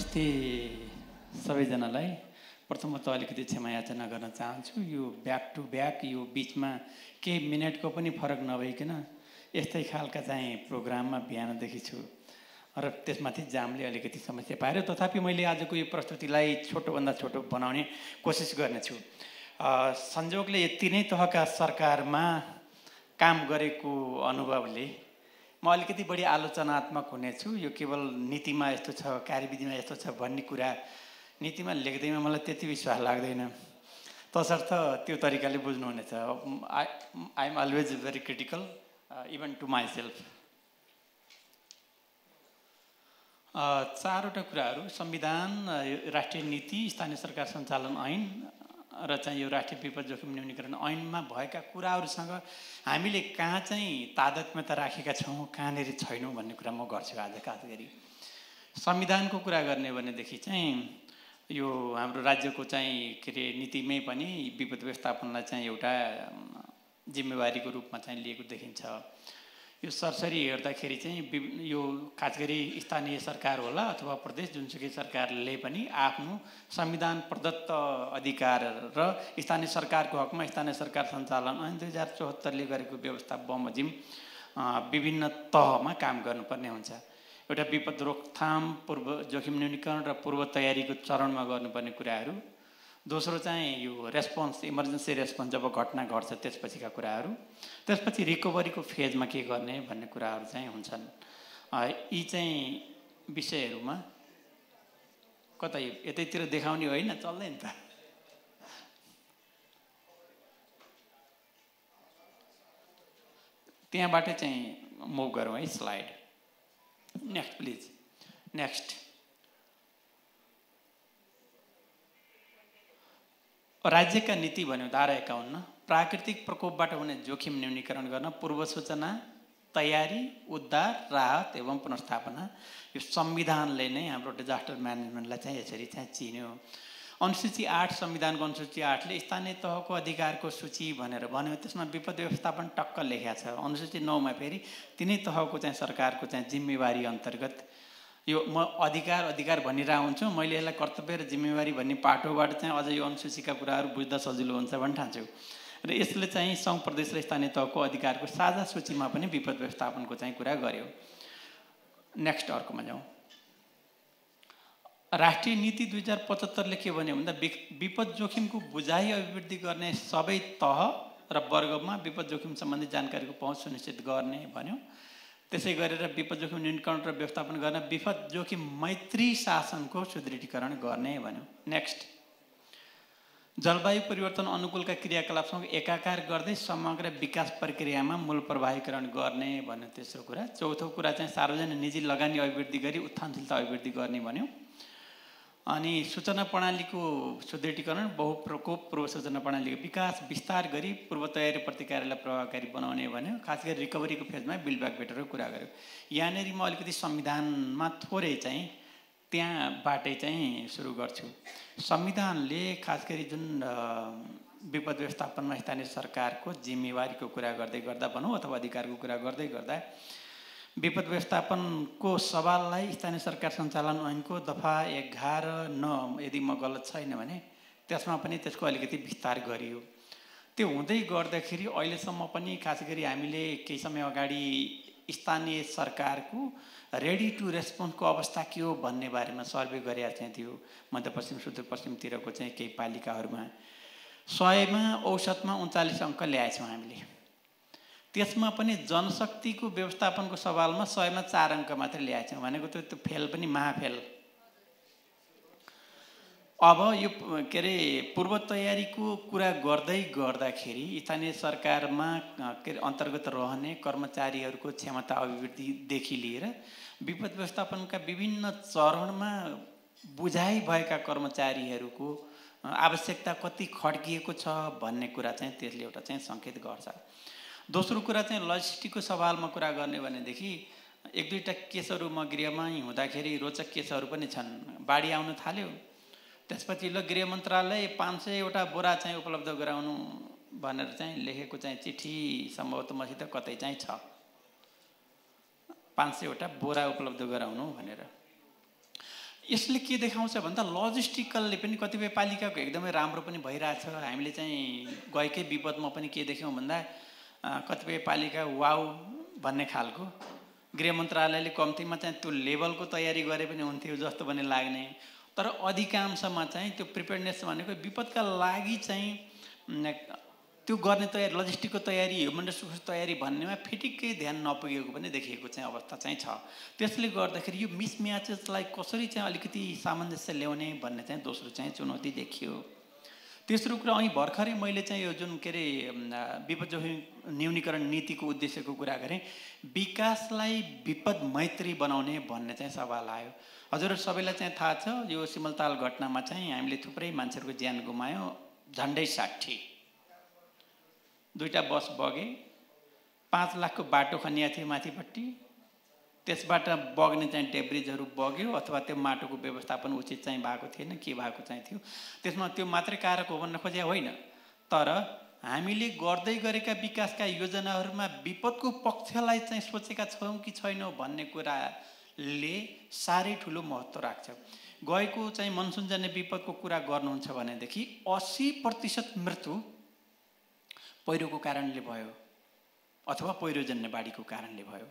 नमस्ते सबैजनालाई। प्रथमत अलिकति क्षमा याचना गर्न चाहन्छु। यो ब्याक टु ब्याक यो बिचमा केही मिनेटको पनि फरक नभइकन यस्तै खालका चाहिँ प्रोग्राममा बिहानदेखि छु र त्यसमाथि जामले अलिकति समस्या पार्यो। तथापि मैले आजको यो प्रस्तुतिलाई छोटोभन्दा छोटो बनाउने कोसिस गर्नेछु। संयोगले यति नै तहका सरकारमा काम गरेको अनुभवले म अलिकति बढी आलोचनात्मक हुनेछु। यो केवल नीतिमा यस्तो छ, कार्यविधिमा यस्तो छ भन्ने कुरा नीतिमा लेख्दैमा मलाई त्यति विश्वास लाग्दैन। तसर्थ त्यो तरिकाले बुझ्नुहुनेछ। I am always very critical even to myself. चारवटा कुराहरू: संविधान, राष्ट्रिय नीति, स्थानीय सरकार सञ्चालन ऐन र चाहिँ यो राष्ट्रिय विपद जोखिम न्यूनीकरण ऐनमा भएका कुराहरूसँग हामीले कहाँ चाहिँ तादात्म्यता राखेका छौँ, कहाँनिर छैनौँ भन्ने कुरा म गर्छु आज। खास गरी संविधानको कुरा गर्ने भनेदेखि चाहिँ यो हाम्रो राज्यको चाहिँ के अरे नीतिमै पनि विपद व्यवस्थापनलाई चाहिँ एउटा जिम्मेवारीको रूपमा चाहिँ लिएको देखिन्छ। यो सरसरी हेर्दाखेरि चाहिँ यो खास गरी स्थानीय सरकार होला अथवा प्रदेश जुनसुकै सरकारले पनि आफ्नो संविधान प्रदत्त अधिकार र स्थानीय सरकारको हकमा स्थानीय सरकार सञ्चालन ऐन 2074ले गरेको व्यवस्था बमोजिम विभिन्न तहमा काम गर्नुपर्ने हुन्छ। एउटा विपद रोकथाम, पूर्व जोखिम न्यूनीकरण र पूर्व तयारीको चरणमा गर्नुपर्ने कुराहरू। दोस्रो चाहिँ यो रेस्पोन्स, इमर्जेन्सी रेस्पोन्स, जब घटना घट्छ त्यसपछिका कुराहरू। त्यसपछि रिकभरीको फेजमा के गर्ने भन्ने कुराहरू चाहिँ हुन्छन्। यी चाहिँ विषयहरूमा कतै यतैतिर देखाउने होइन, चल्दैन त। त्यहाँबाट चाहिँ मुभ गरौँ है। Slide next please. नेक्स्ट। राज्यका नीति भन्यो धारा 51। प्राकृतिक प्रकोपबाट हुने जोखिम न्यूनीकरण गर्न पूर्व सूचना, तयारी, उद्धार, राहत एवं पुनर्स्थापना। यो संविधानले नै हाम्रो डिजास्टर म्यानेजमेन्टलाई चाहिँ यसरी चाहिँ चिन्यो। अनुसूची 8 संविधानको अनुसूची 8ले स्थानीय तहको अधिकारको सूची भनेर भन्यो। त्यसमा विपद व्यवस्थापन टक्क लेखेको छ। अनुसूची 9 मा फेरि तिनै तहको चाहिँ सरकारको चाहिँ जिम्मेवारी अन्तर्गत यो म अधिकार भनिरहेको हुन्छु। मैले यसलाई कर्तव्य र जिम्मेवारी भन्ने पाटोबाट चाहिँ अझ यो अनुसूचीका कुराहरू बुझ्दा सजिलो हुन्छ भन्ने ठान्छु। र यसले चाहिँ सङ्घ प्रदेश र स्थानीय तहको अधिकारको साझा सूचीमा पनि विपद व्यवस्थापनको चाहिँ कुरा गर्यो। नेक्स्ट अर्कोमा जाउँ। राष्ट्रिय नीति 2075ले के भन्यो भन्दा विपद जोखिमको बुझाइ अभिवृद्धि गर्ने सबै तह र वर्गमा विपद जोखिम सम्बन्धी जानकारीको पहुँच सुनिश्चित गर्ने भन्यो। त्यसै गरेर विपद जोखिम न्यूनीकरण र व्यवस्थापन गर्न विपद जोखिम मैत्री शासनको सुदृढीकरण गर्ने भन्यो। नेक्स्ट। जलवायु परिवर्तन अनुकूलका क्रियाकलापसँग एकाकार गर्दै समग्र विकास प्रक्रियामा मूल प्रवाहीकरण गर्ने भन्यो तेस्रो कुरा। चौथो कुरा चाहिँ सार्वजनिक निजी लगानी अभिवृद्धि गरी उत्थानशीलता अभिवृद्धि गर्ने भन्यो। अनि सूचना प्रणालीको सुदृढीकरण, बहुप्रकोप पूर्व सूचना प्रणालीको विकास विस्तार गरी पूर्व तयारी प्रतिकारलाई प्रभावकारी बनाउने भन्यो। खास गरी रिकभरीको फेजमा बिल्ड ब्याक बेटरको कुरा गर्यो। यहाँनिर म अलिकति संविधानमा थोरै चाहिँ त्यहाँबाटै चाहिँ सुरु गर्छु। संविधानले खास गरी जुन विपद व्यवस्थापनमा स्थानीय सरकारको जिम्मेवारीको कुरा गर्दै गर्दा भनौँ अथवा अधिकारको कुरा गर्दै गर्दा विपद व्यवस्थापनको सवाललाई स्थानीय सरकार सञ्चालन ऐनको दफा 11(9) यदि म गलत छैन भने त्यसमा पनि त्यसको अलिकति विस्तार गरियो। त्यो हुँदै गर्दाखेरि अहिलेसम्म पनि खास गरी हामीले केही समय अगाडि स्थानीय सरकारको रेडी टु रेस्पोन्सको अवस्था के हो भन्ने बारेमा सर्वे गरेर चाहिँ थियो मध्यपश्चिम सुदूरपश्चिमतिरको चाहिँ केही पालिकाहरूमा। 100मा औसतमा 39 अङ्क ल्याएछौँ हामीले। त्यसमा पनि जनशक्तिको व्यवस्थापनको सवालमा 100मा 4 अङ्क मात्र ल्याएछौँ भनेको त्यो फेल पनि महाफेल। अब यो के अरे पूर्व तयारीको कुरा गर्दै गर्दाखेरि स्थानीय सरकारमा के अरे अन्तर्गत रहने कर्मचारीहरूको क्षमता अभिवृद्धिदेखि लिएर विपद व्यवस्थापनका विभिन्न चरणमा बुझाइ भएका कर्मचारीहरूको आवश्यकता कति खड्किएको छ भन्ने कुरा चाहिँ त्यसले एउटा चाहिँ सङ्केत गर्छ। दोस्रो कुरा चाहिँ लजिस्टिकको सवालमा कुरा गर्ने भनेदेखि एक दुईवटा केसहरू म गृहमै हुँदाखेरि रोचक केसहरू पनि छन्। बाढी आउन थाल्यो, त्यसपछि ल गृह मन्त्रालय 500वटा बोरा चाहिँ उपलब्ध गराउनु भनेर चाहिँ लेखेको चाहिँ चिठी सम्भवतः मसित कतै चाहिँ छ। 500वटा बोरा उपलब्ध गराउनु भनेर। यसले के देखाउँछ भन्दा लजिस्टिकलले पनि कतिपय पालिकाको एकदमै राम्रो पनि भइरहेछ। हामीले चाहिँ गएकै विपदमा पनि के देख्यौँ भन्दा कतिपय पालिका वाउ भन्ने खालको गृह मन्त्रालयले कम्तीमा चाहिँ त्यो लेभलको तयारी गरे पनि हुन्थ्यो जस्तो पनि लाग्ने। तर अधिकांशमा चाहिँ त्यो प्रिपेयर्डनेस भनेको विपदका लागि चाहिँ त्यो गर्ने तयारी, लजिस्टिकको तयारी, ह्युमन रिसोर्स तयारी भन्नेमा फिटिक्कै ध्यान नपुगेको पनि देखिएको चाहिँ अवस्था चाहिँ छ। त्यसले गर्दाखेरि यो मिसम्याचेसलाई कसरी चाहिँ अलिकति सामञ्जस्य ल्याउने भन्ने चाहिँ दोस्रो चाहिँ चुनौती देखियो। तेस्रो कुरा અહીં भर्खरै मैले चाहिँ यो जुन के अरे विपद जोखिम न्यूनीकरण नीतिको उद्देश्यको कुरा गरेँ, विकासलाई विपद मैत्री बनाउने भन्ने चाहिँ सवाल आयो। हजुरहरू सबैलाई चाहिँ थाहा छ यो सिमलताल घटनामा चाहिँ हामीले थुप्रै मान्छेहरूको ज्यान गुमायौँ, झन्डै 60। 2टा बस बगे, 5 लाखको बाटो खनिया थियो माथिपट्टि, त्यसबाट बग्ने चाहिँ डेब्रिजहरू बग्यो अथवा त्यो माटोको व्यवस्थापन उचित चाहिँ भएको थिएन, के भएको चाहिँ थियो। त्यसमा त्यो मात्रै कारक हो भन्न खोजे होइन, तर हामीले गर्दै गरेका विकासका योजनाहरूमा विपदको पक्षलाई चाहिँ सोचेका छौँ कि छैनौँ भन्ने कुराले साह्रै ठुलो महत्त्व राख्छ। गएको चाहिँ मनसुनजन्य विपदको कुरा गर्नुहुन्छ भनेदेखि 80% मृत्यु पहिरोको कारणले भयो अथवा पहिरोजन्य बाढीको कारणले भयो।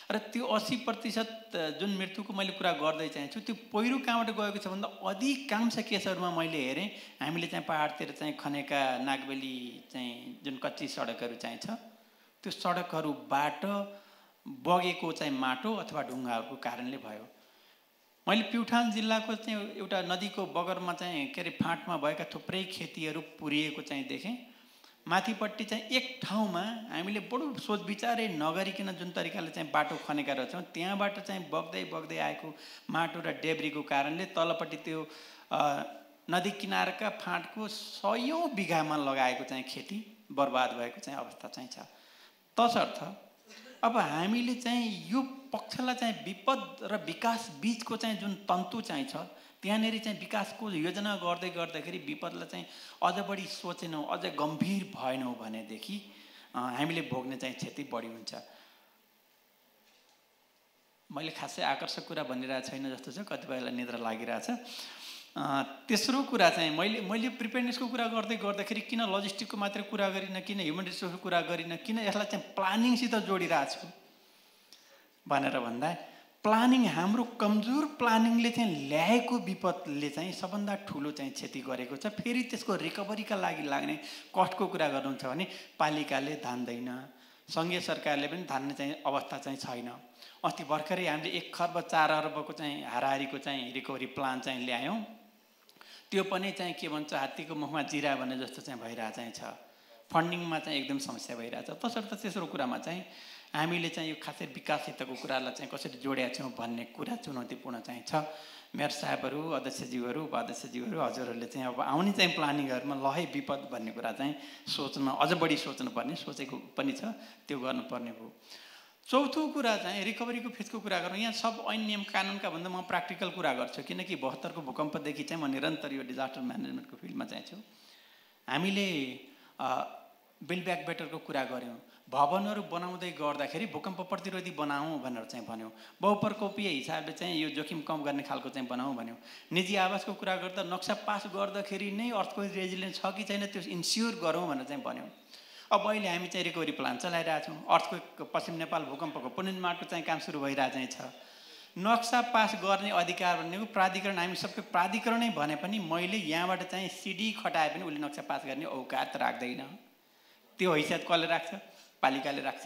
र त्यो 80% जुन मृत्युको मैले कुरा गर्दै चाहन्छु, त्यो पहिरो कहाँबाट गएको छ भन्दा अधिकांश केसहरूमा मैले हेरेँ हामीले चाहिँ पहाडतिर चाहिँ खनेका नागबेली चाहिँ जुन कच्ची सडकहरू चाहिँ छ, त्यो सडकहरूबाट बगेको चाहिँ माटो अथवा ढुङ्गाहरूको कारणले भयो। मैले प्युठान जिल्लाको चाहिँ एउटा नदीको बगरमा चाहिँ के अरे फाँटमा भएका थुप्रै खेतीहरू पुरिएको चाहिँ देखेँ। माथिपट्टि चाहिँ एक ठाउँमा हामीले बडो सोच विचारै नगरिकन जुन तरिकाले चाहिँ बाटो खनेका रहेछौँ, त्यहाँबाट चाहिँ बग्दै बग्दै आएको माटो र डेब्रीको कारणले तलपट्टि त्यो नदी किनारका फाँटको 100औं बिघामा लगाएको चाहिँ खेती बर्बाद भएको चाहिँ अवस्था चाहिँ छ। तसर्थ अब हामीले चाहिँ यो पक्षलाई चाहिँ विपद र विकास बीचको चाहिँ जुन तन्तु चाहिँ छ, त्यहाँनेरि चाहिँ विकासको योजना गर्दै गर्दाखेरि विपदलाई चाहिँ अझ बढी सोचेनौँ, अझ गम्भीर भएनौँ भनेदेखि हामीले भोग्ने चाहिँ क्षति बढी हुन्छ। मैले खासै आकर्षक कुरा भनिरहेको छैन जस्तो छ, कतिपयलाई निद्रा लागिरहेछ। तेस्रो कुरा चाहिँ मैले प्रिपेयर्डनेसको कुरा गर्दै गर्दाखेरि किन लजिस्टिकको मात्रै कुरा गरिनँ, किन ह्युमन रिसोर्सको कुरा गरिनँ, किन यसलाई चाहिँ प्लानिङसित जोडिरहेको छु भनेर भन्दा, प्लानिङ हाम्रो कमजोर प्लानिङले चाहिँ ल्याएको विपदले चाहिँ सबभन्दा ठुलो चाहिँ क्षति गरेको छ। फेरि त्यसको रिकभरीका लागि लाग्ने कस्टको कुरा गर्नुहुन्छ भने पालिकाले धान्दैन, सङ्घीय सरकारले पनि धान्ने चाहिँ अवस्था चाहिँ छैन। अस्ति भर्खरै हामीले 1 खर्ब 4 अर्बको चाहिँ हाराहारीको चाहिँ रिकभरी प्लान चाहिँ ल्यायौँ, त्यो पनि चाहिँ के भन्छ हात्तीको मुखमा जिरा भने जस्तो चाहिँ भइरहेको चाहिँ छ। फन्डिङमा चाहिँ एकदम समस्या भइरहेछ। तसर्थ तेस्रो कुरामा चाहिँ हामीले चाहिँ यो खासै विकासहितको कुरालाई चाहिँ कसरी जोडेका छौँ भन्ने कुरा चुनौतीपूर्ण चाहिँ छ। मेयर साहबहरू, अध्यक्षज्यूहरू, उपाध्यक्षज्यूहरू, हजुरहरूले चाहिँ अब आउने चाहिँ प्लानिङहरूमा ल है विपद भन्ने कुरा चाहिँ सोच्न अझ बढी सोच्नुपर्ने, सोचेको पनि छ, त्यो गर्नुपर्ने भयो। चौथो कुरा चाहिँ रिकभरीको फेजको कुरा गरौँ। यहाँ सब ऐन नियम कानुनका भन्दा म प्र्याक्टिकल कुरा गर्छु, किनकि 72को भूकम्पदेखि चाहिँ म निरन्तर यो डिजास्टर म्यानेजमेन्टको फिल्डमा चाहिँ छु। हामीले बिल्ड ब्याक बेटरको कुरा गऱ्यौँ। भवनहरू बनाउँदै गर्दाखेरि भूकम्प प्रतिरोधी बनाऊँ भनेर चाहिँ भन्यौँ। बहुप्रकोपीय हिसाबले चाहिँ यो जोखिम कम गर्ने खालको चाहिँ बनाऊँ भन्यौँ। निजी आवासको कुरा गर्दा नक्सा पास गर्दाखेरि नै अर्थक्वेक रेजिलियन्ट छ कि छैन त्यो इन्स्योर गरौँ भनेर चाहिँ भन्यौँ। अब अहिले हामी चाहिँ रिकभरी प्लान चलाइरहेछौँ। अर्थक्वेक पश्चिम नेपाल भूकम्पको पुनर्निर्माणको चाहिँ काम सुरु भइरहेको चाहिँ छ। नक्सा पास गर्ने अधिकार भनेको प्राधिकरण, हामी सबै प्राधिकरणै भने पनि मैले यहाँबाट चाहिँ सिडी खटाए पनि उसले नक्सा पास गर्ने औकात राख्दैन। त्यो हैसियत कसले राख्छ? पालिकाले राख्छ।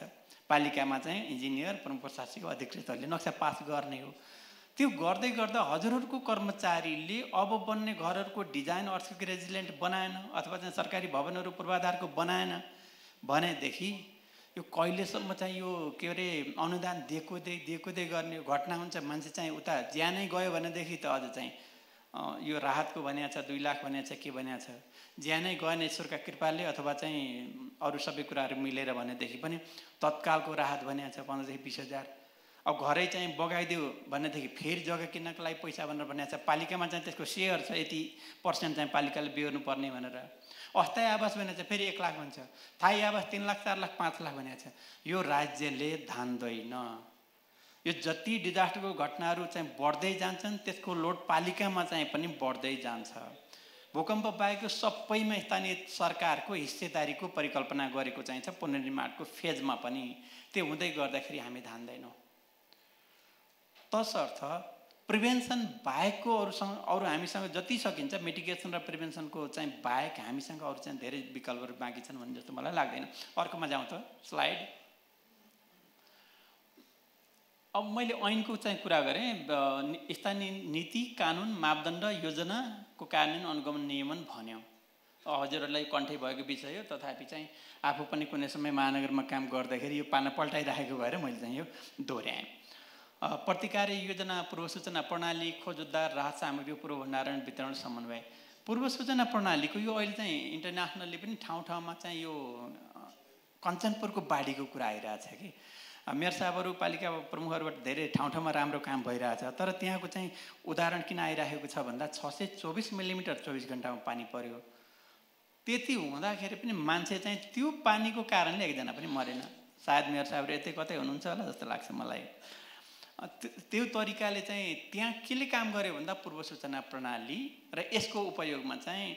पालिकामा चाहिँ इन्जिनियर, प्रमुख प्रशासकीय अधिकृतहरूले नक्सा पास गर्ने हो। त्यो गर्दै गर्दा हजुरहरूको कर्मचारीले अब बन्ने घरहरूको डिजाइन अर्थक्वेक रेजिलियन्ट बनाएन अथवा चाहिँ सरकारी भवनहरू पूर्वाधारको बनाएन भनेदेखि यो कहिलेसम्म चाहिँ यो के अरे अनुदान दिएकोदै गर्ने घटना हुन्छ। मान्छे चाहिँ उता ज्यानै गयो भनेदेखि त अझ चाहिँ यो राहतको भनिएको छ, 2 लाख भनिएको छ, के भनिएको छ, ज्यानै गएन ईश्वरका कृपाले अथवा चाहिँ अरू सबै कुराहरू मिलेर भनेदेखि पनि तत्कालको राहत भनिएको छ 15 देखि 20 हजार। अब घरै चाहिँ बगाइदियो भनेदेखि फेरि जग्गा किन्नको लागि पैसा भनेर भनिएको छ। पालिकामा चाहिँ त्यसको सेयर छ, यति % चाहिँ पालिकाले बेहोर्नु पर्ने भनेर। अस्थायी आवास भनेको छ फेरि 1 लाख भन्छ, स्थायी आवास 3 लाख 4 लाख 5 लाख भनेको छ। यो राज्यले धान्दैन। यो जति डिजास्टरको घटनाहरू चाहिँ बढ्दै जान्छन् त्यसको लोड पालिकामा चाहिँ पनि बढ्दै जान्छ। भूकम्प बाहेक सबैमा स्थानीय सरकारको हिस्सेदारीको परिकल्पना गरेको चाहिँ छ पुनर्निर्माणको फेजमा पनि। त्यो हुँदै गर्दाखेरि हामी धान्दैनौँ। तसर्थ प्रिभेन्सन बाहेकको अरू हामीसँग जति सकिन्छ मिटिगेसन र प्रिभेन्सनको चाहिँ बाहेक हामीसँग अरू चाहिँ धेरै विकल्पहरू बाँकी छन् भन्ने जस्तो मलाई लाग्दैन। अर्कोमा जाउँ त स्लाइड। अब मैले ऐनको चाहिँ कुरा गरेँ, स्थानीय नीति कानुन मापदण्ड योजनाको कार्यान्वयन अनुगमन नियमन भन्यो। हजुरहरूलाई कन्ठै भएको विषय हो, तथापि चाहिँ आफू पनि कुनै समय महानगरमा काम गर्दाखेरि यो पाना पल्टाइराखेको भएर मैले चाहिँ यो दोहोऱ्याएँ। प्रतिकार योजना पूर्व सूचना प्रणाली खोज उद्धार राहत सामग्री पूर्व भण्डारण वितरण समन्वय। पूर्व सूचना प्रणालीको यो अहिले चाहिँ इन्टरनेसनल्ली पनि ठाउँ ठाउँमा चाहिँ यो कञ्चनपुरको बाढीको कुरा आइरहेछ कि मेयर साहबहरू पालिका प्रमुखहरूबाट धेरै ठाउँ ठाउँमा राम्रो काम भइरहेछ। तर त्यहाँको चाहिँ उदाहरण किन आइरहेको छ भन्दा 624 मिलिमिटर 24 घन्टामा पानी पर्यो। त्यति हुँदाखेरि पनि मान्छे चाहिँ त्यो पानीको कारणले एकजना पनि मरेन। सायद मेयर साहबहरू यतै कतै हुनुहुन्छ होला जस्तो लाग्छ मलाई। त्यो तरिकाले चाहिँ त्यहाँ केले काम गर्यो भन्दा पूर्व सूचना प्रणाली र यसको उपयोगमा चाहिँ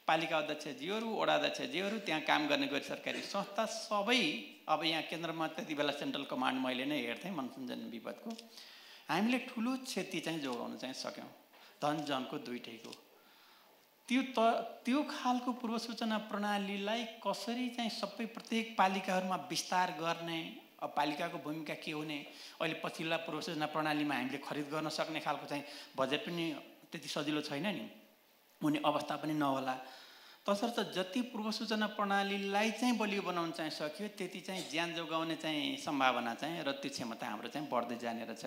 पालिका अध्यक्षजीहरू वडा अध्यक्षजीहरू त्यहाँ काम गर्ने गरी सरकारी संस्था सबै अब यहाँ केन्द्रमा त्यति बेला सेन्ट्रल कमान्ड मैले नै हेर्थेँ मनोरञ्जन विपदको। हामीले ठुलो क्षति चाहिँ जोगाउन चाहिँ सक्यौँ, धन जनको दुइटैको। त्यो खालको पूर्व सूचना प्रणालीलाई कसरी चाहिँ सबै प्रत्येक पालिकाहरूमा विस्तार गर्ने, अब पालिकाको भूमिका के हुने, अहिले पछिल्ला पूर्व सूचना प्रणालीमा हामीले खरिद गर्न सक्ने खालको चाहिँ बजेट पनि त्यति सजिलो छैन नि, हुने अवस्था पनि नहोला। तसर्थ जति पूर्व सूचना प्रणालीलाई चाहिँ बलियो बनाउन चाहिँ सक्यो त्यति चाहिँ ज्यान जोगाउने चाहिँ सम्भावना चाहिँ र त्यो क्षमता हाम्रो चाहिँ बढ्दै जाने रहेछ।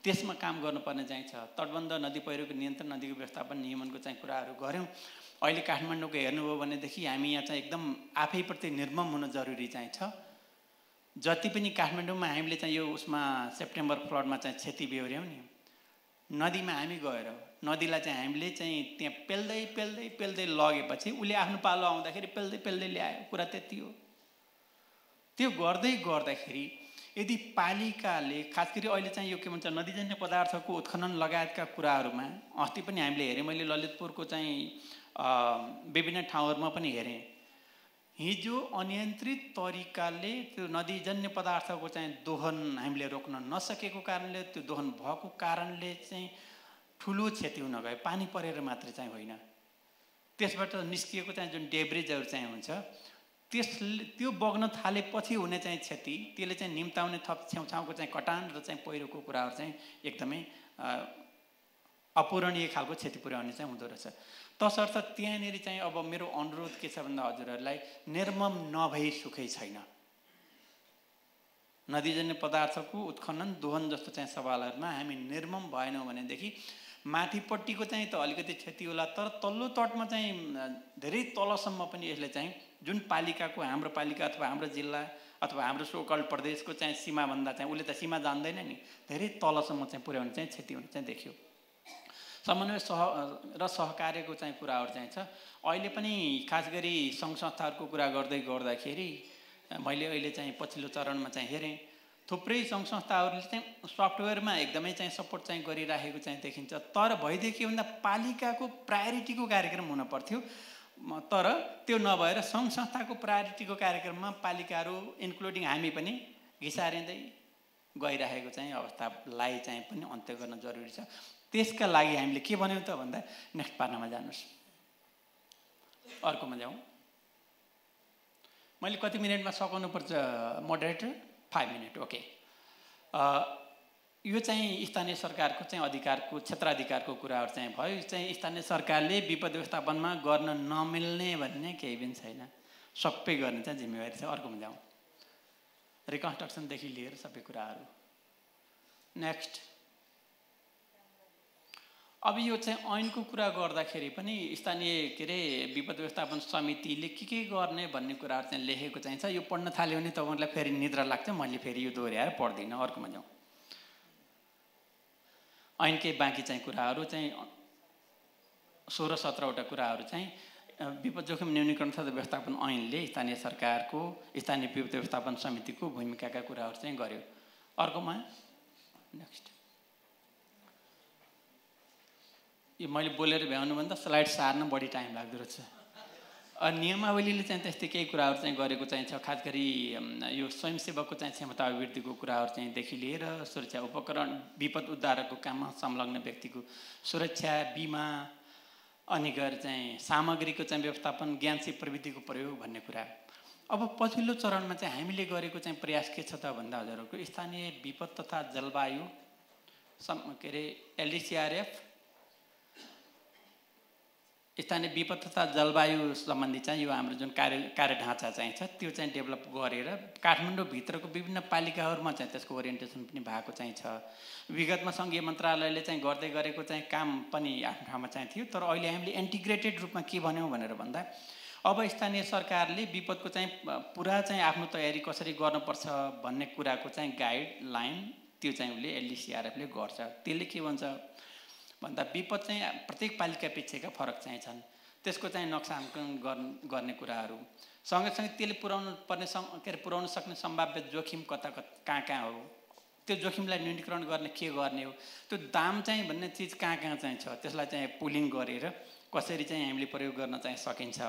त्यसमा काम गर्नुपर्ने चाहिँ छ। तटबन्ध नदी पहिरोको नियन्त्रण नदीको व्यवस्थापन नियमनको चाहिँ कुराहरू गऱ्यौँ। अहिले काठमाडौँको हेर्नुभयो भनेदेखि हामी यहाँ चाहिँ एकदम आफैप्रति निर्मम हुन जरुरी चाहिँ छ। जति पनि काठमाडौँमा हामीले चाहिँ यो उसमा सेप्टेम्बर फ्लडमा चाहिँ क्षति बेहोऱ्यौँ नि, नदीमा हामी गएर नदीलाई चाहिँ हामीले चाहिँ त्यहाँ पेल्दै पेल्दै पेल्दै लगेपछि उसले आफ्नो पालो आउँदाखेरि पेल्दै पेल्दै ल्यायो, कुरा त्यति हो। त्यो गर्दै गर्दाखेरि यदि पालिकाले खास गरी अहिले चाहिँ यो के भन्छ नदीजन्य पदार्थको उत्खनन लगायतका कुराहरूमा अस्ति पनि हामीले हेरेँ, मैले ललितपुरको चाहिँ विभिन्न ठाउँहरूमा पनि हेरेँ। हिजो अनियन्त्रित तरिकाले त्यो नदीजन्य पदार्थको चाहिँ दोहन हामीले रोक्न नसकेको कारणले, त्यो दोहन भएको कारणले चाहिँ ठुलो क्षति हुन गयो। पानी परेर मात्रै चाहिँ होइन, त्यसबाट निस्किएको चाहिँ जुन डेब्रिजहरू चाहिँ हुन्छ त्यो बग्न थालेपछि हुने चाहिँ क्षति, त्यसले चाहिँ निम्ताउने थप छेउछाउको चाहिँ कटान र चाहिँ पहिरोको कुराहरू चाहिँ एकदमै अपूरणीय खालको क्षति पुर्याउने चाहिँ हुँदो रहेछ। तसर्थ त्यहाँनिर चाहिँ अब मेरो अनुरोध के छ भन्दा हजुरहरूलाई निर्मम नभई सुखै छैन। नदीजन्य पदार्थको उत्खनन दोहन जस्तो चाहिँ सवालहरूमा हामी निर्मम भएनौँ भनेदेखि माथिपट्टिको चाहिँ त अलिकति क्षति होला, तर तल्लो तटमा चाहिँ धेरै तलसम्म पनि यसले चाहिँ जुन पालिकाको हाम्रो पालिका अथवा हाम्रो जिल्ला अथवा हाम्रो सोकल प्रदेशको चाहिँ सीमाभन्दा चाहिँ उसले त सीमा जान्दैन नि, धेरै तलसम्म चाहिँ पुर्याउने चाहिँ क्षति हुने चाहिँ देखियो। समन्वय र सहकार्यको चाहिँ कुराहरू चाहिँ छ। अहिले पनि खास गरी सङ्घ संस्थाहरूको कुरा गर्दै गर्दाखेरि मैले अहिले चाहिँ पछिल्लो चरणमा चाहिँ हेरेँ, थुप्रै सङ्घ संस्थाहरूले चाहिँ सफ्टवेयरमा एकदमै चाहिँ सपोर्ट चाहिँ गरिराखेको चाहिँ देखिन्छ। तर भइदियो के भन्दा पालिकाको प्रायोरिटीको कार्यक्रम हुन पर्थ्यो, तर त्यो नभएर सङ्घ संस्थाको प्रायोरिटीको कार्यक्रममा पालिकाहरू इन्क्लुडिङ हामी पनि घिसारिँदै गइरहेको चाहिँ अवस्थालाई चाहिँ पनि अन्त्य गर्न जरुरी छ। त्यसका लागि हामीले के भन्यौँ त भन्दा नेक्स्ट पानामा जानुहोस्, अर्कोमा जाउँ। मैले कति मिनटमा सघाउनु पर्छ मोडरेटर? 5 minute, okay. यो चाहिँ स्थानीय सरकारको चाहिँ अधिकारको क्षेत्राधिकारको कुराहरू चाहिँ भयो। यो चाहिँ स्थानीय सरकारले विपद व्यवस्थापनमा गर्न नमिल्ने भन्ने केही पनि छैन, सबै गर्ने चाहिँ जिम्मेवारी छ। अर्कोमा जाउँ। रिकन्स्ट्रक्सनदेखि लिएर सबै कुराहरू। नेक्स्ट, अब यो चाहिँ ऐनको कुरा गर्दाखेरि पनि स्थानीय के अरे विपद व्यवस्थापन समितिले के गर्ने भन्ने कुराहरू चाहिँ लेखेको चाहिँ छ। यो पढ्न थाल्यो भने तपाईँहरूलाई फेरि निद्रा लाग्छ, मैले फेरि यो दोहोऱ्याएर पढ्दिनँ। अर्कोमा जाउँ। ऐनकै बाँकी चाहिँ कुराहरू चाहिँ 16-17वटा कुराहरू चाहिँ विपद जोखिम न्यूनीकरण तथा व्यवस्थापन ऐनले स्थानीय सरकारको स्थानीय विपद व्यवस्थापन समितिको भूमिकाका कुराहरू चाहिँ गर्यो। अर्कोमा नेक्स्ट। यो मैले बोलेर भ्याउनुभन्दा स्लाइड सार्न बढी टाइम लाग्दो रहेछ। नियमावलीले चाहिँ त्यस्तै केही कुराहरू चाहिँ गरेको चाहिँ छ। खास गरी यो स्वयंसेवकको चाहिँ क्षमता अभिवृद्धिको कुराहरू चाहिँ देखि लिएर सुरक्षा उपकरण, विपद उद्धारको काममा संलग्न व्यक्तिको सुरक्षा, बिमा, अनि गएर चाहिँ सामग्रीको चाहिँ व्यवस्थापन, ज्ञान सिप प्रविधिको प्रयोग भन्ने कुरा। अब पछिल्लो चरणमा चाहिँ हामीले गरेको चाहिँ प्रयास के छ त भन्दा हजुरहरूको स्थानीय विपद तथा जलवायु के अरे LDCRF, स्थानीय विपद तथा जलवायु सम्बन्धी चाहिँ यो हाम्रो जुन कार्य ढाँचा चाहिँ छ त्यो चाहिँ डेभलप गरेर काठमाडौँभित्रको विभिन्न पालिकाहरूमा चाहिँ त्यसको ओरिएन्टेसन पनि भएको चाहिँ छ। विगतमा सङ्घीय मन्त्रालयले चाहिँ गर्दै गरेको चाहिँ काम पनि आफ्नो ठाउँमा चाहिँ थियो। तर अहिले हामीले इन्टिग्रेटेड रूपमा के भन्यौँ भनेर भन्दा अब स्थानीय सरकारले विपदको चाहिँ पुरा चाहिँ आफ्नो तयारी कसरी गर्नुपर्छ भन्ने कुराको चाहिँ गाइडलाइन त्यो चाहिँ उसले LDCRFले गर्छ। त्यसले के भन्छ भन्दा विपद चाहिँ प्रत्येक पालिका पिछेका फरक चाहिँ छन्, त्यसको चाहिँ नक्साङ्कन गर्ने कुराहरू सँगसँगै त्यसले पुर्याउनु पर्ने के अरे पुर्याउन सक्ने सम्भाव्य जोखिम कता कहाँ हो, त्यो जोखिमलाई न्यूनीकरण गर्ने के गर्ने हो, त्यो दाम चाहिँ भन्ने चिज कहाँ चाहिँ छ, त्यसलाई चाहिँ पुलिङ गरेर कसरी चाहिँ हामीले प्रयोग गर्न चाहिँ सकिन्छ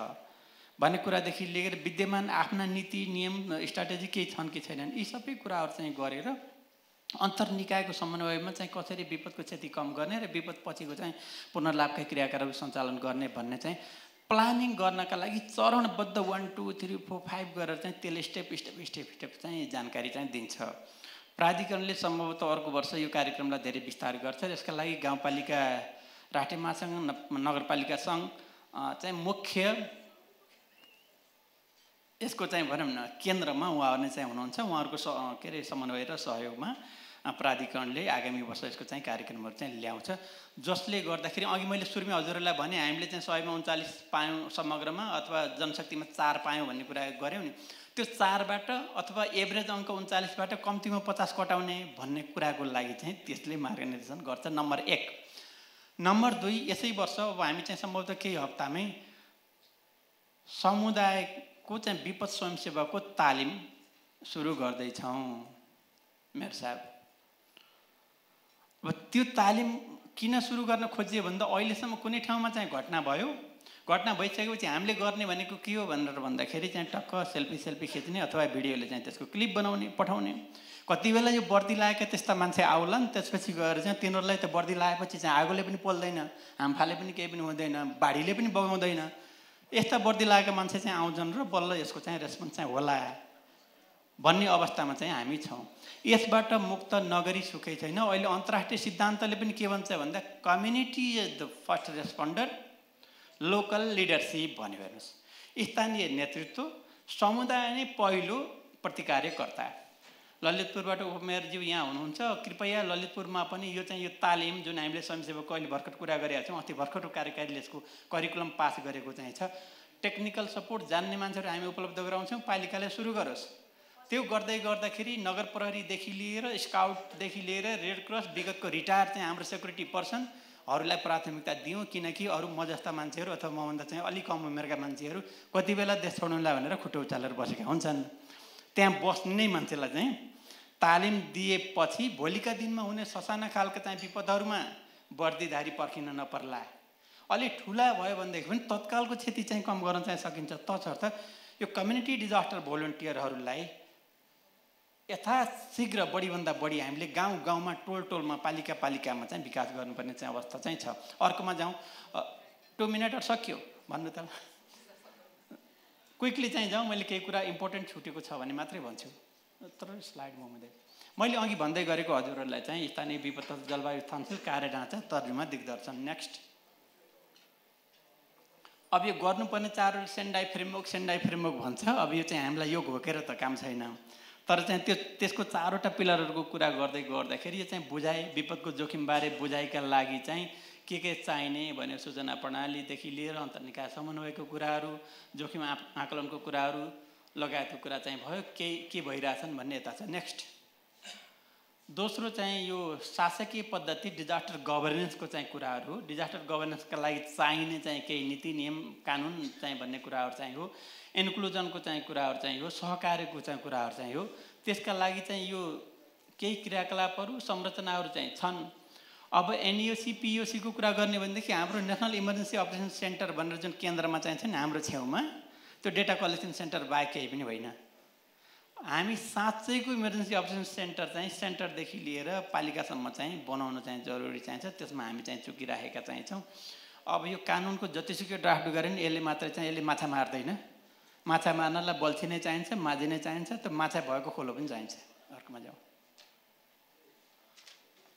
भन्ने कुरादेखि लिएर विद्यमान आफ्ना नीति नियम स्ट्राटेजी केही छन् कि छैनन् यी सबै कुराहरू चाहिँ गरेर अन्तर्निकायको समन्वयमा चाहिँ कसरी विपदको क्षति कम गर्ने र विपद पछिको चाहिँ पुनर्लाभका क्रियाकलाप सञ्चालन गर्ने भन्ने चाहिँ प्लानिङ गर्नका लागि चरणबद्ध 1 2 3 4 5 गरेर चाहिँ त्यसले स्टेप चाहिँ जानकारी चाहिँ दिन्छ। प्राधिकरणले सम्भवतः अर्को वर्ष यो कार्यक्रमलाई धेरै विस्तार गर्छ। यसका लागि गाउँपालिका, राष्ट्रिय महासङ्घ, नगरपालिका सङ्घ चाहिँ मुख्य यसको चाहिँ भनौँ न केन्द्रमा उहाँहरू चाहिँ हुनुहुन्छ। उहाँहरूको के अरे समन्वय र सहयोगमा प्राधिकरणले आगामी वर्ष यसको चाहिँ कार्यक्रमहरू चाहिँ ल्याउँछ, जसले गर्दाखेरि अघि मैले सुरुमै हजुरहरूलाई भने हामीले चाहिँ 100मा 39 पायौँ समग्रमा अथवा जनशक्तिमा 4 पायौँ भन्ने कुरा गऱ्यौँ नि। त्यो 4बाट अथवा एभरेज अङ्क 39बाट कम्तीमा 50 कटाउने भन्ने कुराको लागि चाहिँ त्यसले मार्गदर्शन गर्छ। नम्बर 1। नम्बर 2, यसै वर्ष अब हामी चाहिँ सम्भवतः केही हप्तामै समुदायको चाहिँ विपद स्वयंसेवाको तालिम सुरु गर्दैछौँ मेयर साहब। अब त्यो तालिम किन सुरु गर्न खोजियो भन्दा अहिलेसम्म कुनै ठाउँमा चाहिँ घटना भयो, घटना भइसकेपछि हामीले गर्ने भनेको के हो भनेर भन्दाखेरि चाहिँ टक्क सेल्फी खिच्ने अथवा भिडियोले चाहिँ त्यसको क्लिप बनाउने पठाउने। कति बेला यो वर्दी लगाएका त्यस्ता मान्छे आउलान्, त्यसपछि गएर चाहिँ तिनीहरूलाई त वर्दी लगाएपछि चाहिँ आगोले पनि पोल्दैन, हामफाले पनि केही पनि हुँदैन, बाढीले पनि बगाउँदैन। यस्ता वर्दी लागेका मान्छे चाहिँ आउँछन् र बल्ल यसको चाहिँ रेस्पोन्स चाहिँ होला भन्ने अवस्थामा चाहिँ हामी छौँ। यसबाट मुक्त नगरी सुखै छैन। अहिले अन्तर्राष्ट्रिय सिद्धान्तले पनि के भन्छ भन्दा community is the first responder, local leadership भन्यो। हेर्नुहोस्, स्थानीय नेतृत्व, समुदाय नै पहिलो प्रतिकार्यकर्ता। ललितपुरबाट उपमेयरज्यू यहाँ हुनुहुन्छ, कृपया ललितपुरमा पनि यो चाहिँ यो तालिम जुन हामीले स्वयंसेवकको अहिले भर्खर कुरा गरेका छौँ, अस्ति भर्खर कार्यकारीले यसको करिकुलम पास गरेको चाहिँ छ। टेक्निकल सपोर्ट जान्ने मान्छेहरू हामी उपलब्ध गराउँछौँ, पालिकाले सुरु गरोस्। त्यो गर्दै गर्दाखेरि नगर प्रहरीदेखि लिएर स्काउटदेखि लिएर रेड क्रस, विगतको रिटायर चाहिँ हाम्रो सेक्युरिटी पर्सनहरूलाई प्राथमिकता दिउँ, किनकि अरू म जस्ता मान्छेहरू अथवा मभन्दा चाहिँ अलिक कम उमेरका मान्छेहरू कति बेला देश छोड्नुलाई भनेर खुट्टो उचालेर बसेका हुन्छन्। त्यहाँ बस्ने नै मान्छेलाई चाहिँ तालिम दिएपछि भोलिका दिनमा हुने ससाना खालका चाहिँ विपदहरूमा वर्दीधारी पर्खिन नपर्ला। अलिक ठुला भयो भनेदेखि पनि तत्कालको क्षति चाहिँ कम गर्न चाहिँ सकिन्छ। तसर्थ यो कम्युनिटी डिजास्टर भोलिन्टियरहरूलाई यथाशीघ्र बढीभन्दा बढी हामीले गाउँ गाउँमा, टोल टोलमा, पालिका पालिकामा चाहिँ विकास गर्नुपर्ने चाहिँ अवस्था चाहिँ छ। अर्कोमा जाउँ। 2 मिनट सक्यो भन्नु त, क्विकली चाहिँ जाउँ। मैले केही कुरा इम्पोर्टेन्ट छुटेको छ भने मात्रै भन्छु, तर स्लाइड हुँदै मैले अघि भन्दै गरेको हजुरहरूलाई चाहिँ स्थानीय विपद तथा जलवायु स्थानशील कार्य ढाँचा तर्जुमा दिग्दर्शन। नेक्स्ट। अब यो गर्नुपर्ने 4 सेन्डाई फ्रेमवर्क भन्छ। अब यो चाहिँ हामीलाई यो घोकेर त काम छैन, तर चाहिँ त्यसको 4वटा पिलरहरूको कुरा गर्दै गर्दाखेरि यो चाहिँ बुझाइ, विपदको जोखिमबारे बुझाइका लागि चाहिँ के चाहिने भन्ने सूचना प्रणालीदेखि लिएर अन्तर्निकाय समन्वयको कुराहरू, जोखिम आकलनको कुराहरू लगायतको कुरा चाहिँ भयो। के भइरहेछन् भन्ने यता छ। नेक्स्ट। दोस्रो चाहिँ यो शासकीय पद्धति डिजास्टर गभर्नेन्सको चाहिँ कुराहरू, डिजास्टर गभर्नेन्सका लागि चाहिने चाहिँ केही नीति नियम कानुन चाहिँ भन्ने कुराहरू चाहिँ हो। इन्क्लुजनको चाहिँ कुराहरू चाहिँ हो, सहकार्यको चाहिँ कुराहरू चाहिँ हो। त्यसका लागि चाहिँ यो केही क्रियाकलापहरू संरचनाहरू चाहिँ छन्। अब एनइओसी पिओसीको कुरा गर्ने भनेदेखि हाम्रो नेसनल इमर्जेन्सी अपरेसन सेन्टर भनेर जुन केन्द्रमा चाहिँ छ नि हाम्रो छेउमा, त्यो डेटा कलेक्सन सेन्टर बाहेक केही पनि होइन। हामी साँच्चैको इमर्जेन्सी अपरेसन सेन्टर चाहिँ सेन्टरदेखि लिएर पालिकासम्म चाहिँ बनाउन चाहिँ जरुरी चाहिन्छ। त्यसमा हामी चाहिँ चुकिराखेका चाहिँ छौँ। अब यो कानुनको जतिसुकै ड्राफ्ट गरे नि यसले मात्रै चाहिँ यसले माछा मार्दैन। माछा मार्नलाई बल्छी नै चाहिन्छ, माझी नै चाहिन्छ, त्यो माछा भएको खोलो पनि चाहिन्छ। अर्कोमा जाउँ।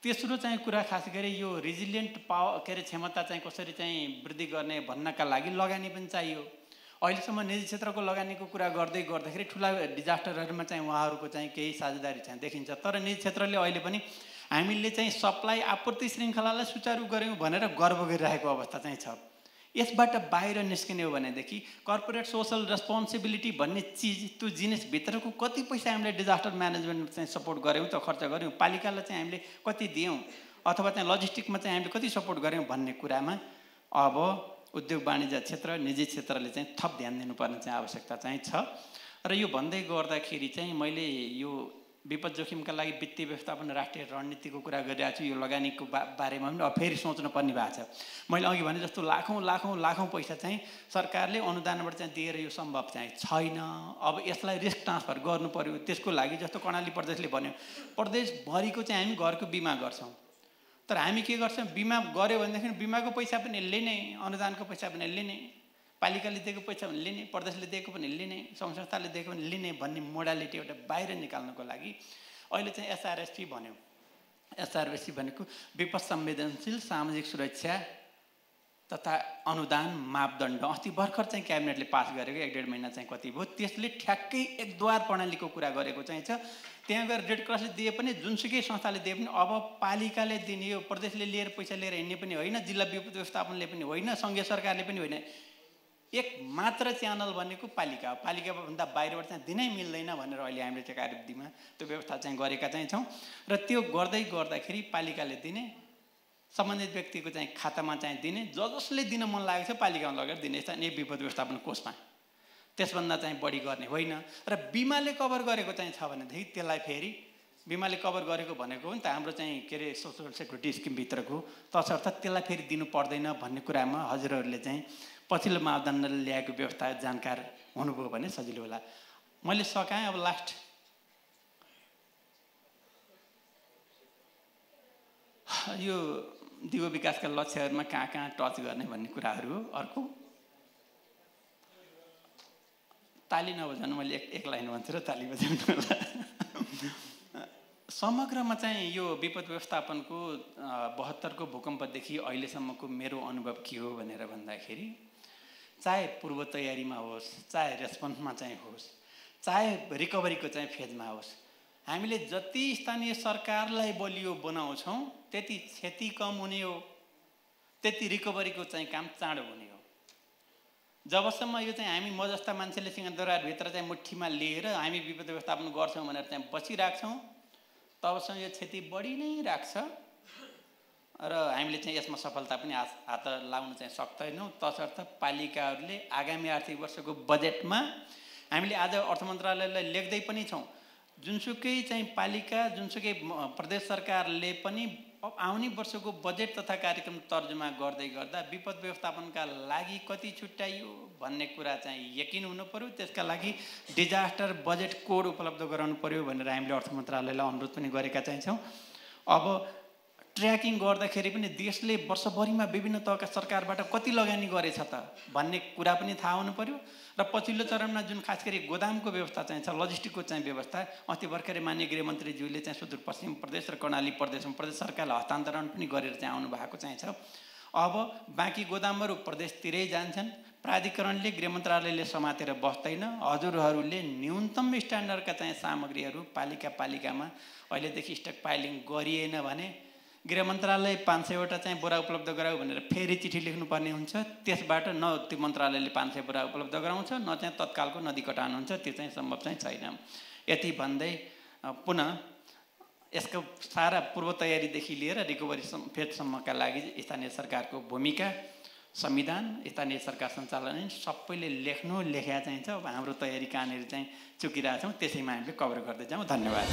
तेस्रो चाहिँ कुरा खास गरी यो रिजिलियन्ट क्षमता चाहिँ कसरी चाहिँ वृद्धि गर्ने भन्नका लागि लगानी पनि चाहियो। अहिलेसम्म निजी क्षेत्रको लगानीको कुरा गर्दाखेरि ठुला डिजास्टरहरूमा चाहिँ उहाँहरूको चाहिँ केही साझेदारी चाहिँ देखिन्छ। तर निजी क्षेत्रले अहिले पनि हामीले चाहिँ सप्लाई आपूर्ति श्रृङ्खलालाई सुचारू गऱ्यौँ भनेर गर्व गरिरहेको अवस्था चाहिँ छ। यसबाट बाहिर निस्किने हो भनेदेखि कर्पोरेट सोसल रेस्पोन्सिबिलिटी भन्ने चिज, त्यो जिनिसभित्रको कति पैसा हामीले डिजास्टर म्यानेजमेन्ट चाहिँ सपोर्ट गऱ्यौँ त, खर्च गऱ्यौँ, पालिकालाई चाहिँ हामीले कति दियौँ, अथवा चाहिँ लजिस्टिकमा चाहिँ हामीले कति सपोर्ट गऱ्यौँ भन्ने कुरामा अब उद्योग वाणिज्य क्षेत्र, निजी क्षेत्रले चाहिँ थप ध्यान दिनुपर्ने चाहिँ आवश्यकता चाहिँ छ। र यो भन्दै गर्दाखेरि चाहिँ मैले यो विपद जोखिमका लागि वित्तीय व्यवस्थापन राष्ट्रिय रणनीतिको कुरा गरिरहेको छु। यो लगानीको बारेमा पनि अब फेरि सोच्नु पर्ने भएको छ। मैले अघि भने जस्तो लाखौँ पैसा चाहिँ सरकारले अनुदानबाट चाहिँ दिएर यो सम्भव चाहिँ छैन। अब यसलाई रिस्क ट्रान्सफर गर्नु पर्यो। त्यसको लागि जस्तो कर्णाली प्रदेशले भन्यो, प्रदेशभरिको चाहिँ हामी घरको बिमा गर्छौँ। तर हामी के गर्छौँ, बिमा गऱ्यो भनेदेखि बिमाको पैसा पनि लिने, अनुदानको पैसा पनि लिने, पालिकाले दिएको पैसा पनि लिने, प्रदेशले दिएको पनि लिने, सङ्घ संस्थाले दिएको पनि लिने भन्ने मोडालिटी एउटा बाहिर निकाल्नको लागि अहिले चाहिँ एसआरएसपी भन्यो। एसआरएसपी भनेको विपद संवेदनशील सामाजिक सुरक्षा तथा अनुदान मापदण्ड अस्ति भर्खर चाहिँ क्याबिनेटले पास गरेको 1.5 महिना चाहिँ कति भयो। त्यसले ठ्याक्कै एकद्वार प्रणालीको कुरा गरेको चाहिँ छ। त्यहाँ गएर रेड क्रसले दिए पनि, जुनसुकै संस्थाले दिए पनि अब पालिकाले दिने, यो प्रदेशले लिएर पैसा लिएर हिँड्ने पनि होइन, जिल्ला विपद व्यवस्थापनले पनि होइन, सङ्घीय सरकारले पनि होइन। एक मात्र च्यानल भनेको पालिका हो। पालिकाभन्दा बाहिरबाट चाहिँ दिनै मिल्दैन भनेर अहिले हामीले चाहिँ कार्यविधिमा त्यो व्यवस्था चाहिँ गरेका चाहिँ छौँ। र त्यो गर्दाखेरि पालिकाले दिने, सम्बन्धित व्यक्तिको चाहिँ खातामा चाहिँ दिने, जसले दिन मन लागेको छ पालिकामा लगेर दिने चाहिँ विपद व्यवस्थापन कोषमा, त्यसभन्दा चाहिँ बढी गर्ने होइन। र बिमाले कभर गरेको चाहिँ छ भनेदेखि त्यसलाई फेरि बिमाले कभर गरेको भनेको हो नि त हाम्रो चाहिँ के अरे सोसल सेक्युरिटी स्किमभित्रको, तसर्थ त्यसलाई फेरि दिनु पर्दैन भन्ने कुरामा हजुरहरूले चाहिँ पछिल्लो मापदण्डले ल्याएको व्यवस्था जानकार हुनुभयो भने सजिलो होला। मैले सकाएँ। अब लास्ट यो दिगो विकासका लक्ष्यहरूमा कहाँ टच गर्ने भन्ने कुराहरू हो। अर्को ताली नबजाउनु, मैले एक लाइन भन्छु र ताली बजाउनु होला। समग्रमा चाहिँ यो विपद व्यवस्थापनको 72 को भूकम्पदेखि अहिलेसम्मको मेरो अनुभव के हो भनेर भन्दाखेरि, चाहे पूर्व तयारीमा होस्, चाहे रेस्पोन्समा चाहिँ होस्, चाहे रिकभरीको चाहिँ फेजमा होस्, हामीले जति स्थानीय सरकारलाई बलियो बनाउँछौँ त्यति क्षति कम हुने हो, त्यति रिकभरीको चाहिँ काम चाँडो हुने हो। जबसम्म यो चाहिँ हामी म जस्ता मान्छेले सिंहदरबारभित्र चाहिँ मुठीमा लिएर हामी विपद व्यवस्थापन गर्छौँ भनेर चाहिँ बसिराख्छौँ, तबसम्म यो क्षति बढी नै राख्छ र हामीले चाहिँ यसमा सफलता पनि हात लाउन चाहिँ सक्दैनौँ। तसर्थ पालिकाहरूले आगामी आर्थिक वर्षको बजेटमा हामीले आज अर्थ मन्त्रालयलाई लेख्दै पनि छौँ, जुनसुकै चाहिँ पालिका, जुनसुकै प्रदेश सरकारले पनि आउने वर्षको बजेट तथा कार्यक्रम तर्जुमा गर्दै गर्दा विपद व्यवस्थापनका लागि कति छुट्याइयो भन्ने कुरा चाहिँ यकिन हुनु पर्यो। त्यसका लागि डिजास्टर बजेट कोड उपलब्ध गराउनु पर्यो भनेर हामीले अर्थ मन्त्रालयलाई अनुरोध पनि गरेका चाहिँ छौँ। अब ट्र्याकिङ गर्दाखेरि पनि देशले वर्षभरिमा विभिन्न तहका सरकारबाट कति लगानी गरेछ त भन्ने कुरा पनि थाहा हुनु पर्यो। र पछिल्लो चरणमा जुन खास गरी गोदामको व्यवस्था चाहिँ छ, लजिस्टिकको चाहिँ व्यवस्था, अस्ति भर्खरै माननीय गृहमन्त्रीज्यूले चाहिँ सुदूरपश्चिम प्रदेश र कर्णाली प्रदेशमा प्रदेश सरकारलाई हस्तान्तरण पनि गरेर चाहिँ आउनु भएको चाहिँ छ। अब बाँकी गोदामहरू प्रदेशतिरै जान्छन्। प्राधिकरणले, गृह मन्त्रालयले समातेर बस्दैन। हजुरहरूले न्यूनतम स्ट्यान्डर्डका चाहिँ सामग्रीहरू पालिकामा अहिलेदेखि स्टक पाइलिङ गरिएन भने गृह मन्त्रालय 500वटा चाहिँ बोरा उपलब्ध गराऊ भनेर फेरि चिठी लेख्नुपर्ने हुन्छ। त्यसबाट न त्यो मन्त्रालयले 500 बोरा उपलब्ध गराउँछ, न चाहिँ तत्कालको नदी कटान हुन्छ। त्यो चाहिँ सम्भव चाहिँ छैन। यति भन्दै पुनः यसको सारा पूर्व तयारीदेखि लिएर रिकभरी फेजसम्मका लागि स्थानीय सरकारको भूमिका संविधान, स्थानीय सरकार सञ्चालन ऐन सबैले लेख्या चाहिन्छ। अब हाम्रो तयारी कहाँनिर चाहिँ चुकिरहेछौँ, त्यसैमा हामीले कभर गर्दै जाउँ। धन्यवाद।